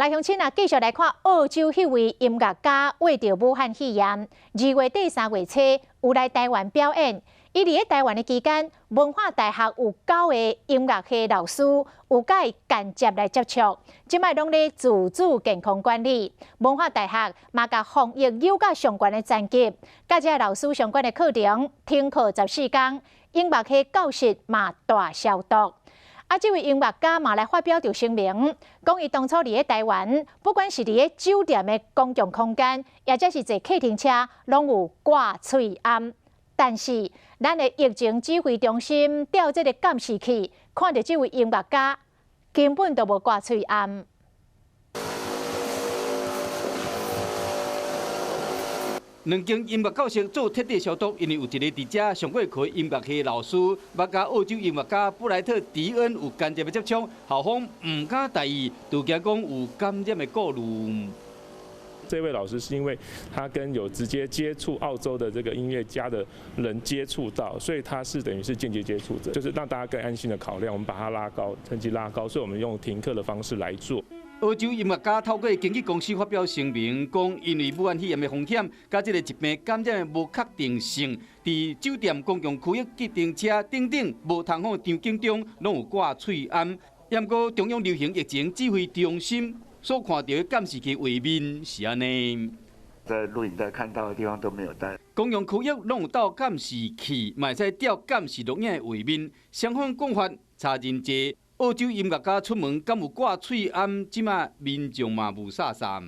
來鄉親啊，繼續來看澳洲彼位音樂家患著武漢肺炎，2月底3月初有來台灣表演。伊佇咧台灣的期間，文化大學有九個音樂系老師有佮伊間接來接觸，這擺攏咧自主健康管理。文化大學嘛共防疫有較相關的層級，佮這个老師相關的課程停課14工，音樂系教室嘛大消毒。啊，這位音樂家嘛來發表著聲明，講伊當初佇咧台灣，不管是佇咧酒店的公共空間，抑者是坐客廳車，攏有掛喙罨。但是，咱的疫情指揮中心調這个監視器，看著這位音樂家根本就無掛喙罨。兩間音樂教室做徹底消毒，因為有一個佇遮上過課音樂系老師，捌佮澳洲音樂家布萊特迪恩有間接的接觸，校方毋敢大意，就驚講有感染的顧慮。這位老師是因為他跟有直接接觸澳洲的這個音樂家的人接觸到，所以他是等於是間接接觸者，就是讓大家更安心的考量，我們把他拉高，層級拉高，所以我們用停課的方式來做。澳洲音樂家透過經紀公司發表聲明，講因為武漢肺炎的風險，佮這个疾病感染的無確定性，佇酒店公共區域、計程車等等無通風的場景中，攏有掛喙罨。毋過中央流行疫情指揮中心所看到的監視器畫面是按呢，在錄影帶看到的地方都沒有戴。公共區域攏有鬥監視器，嘛會使調監視錄影的畫面。雙方講法差真濟。澳洲音樂家出門敢有掛喙罨？這馬民眾嘛霧煞煞。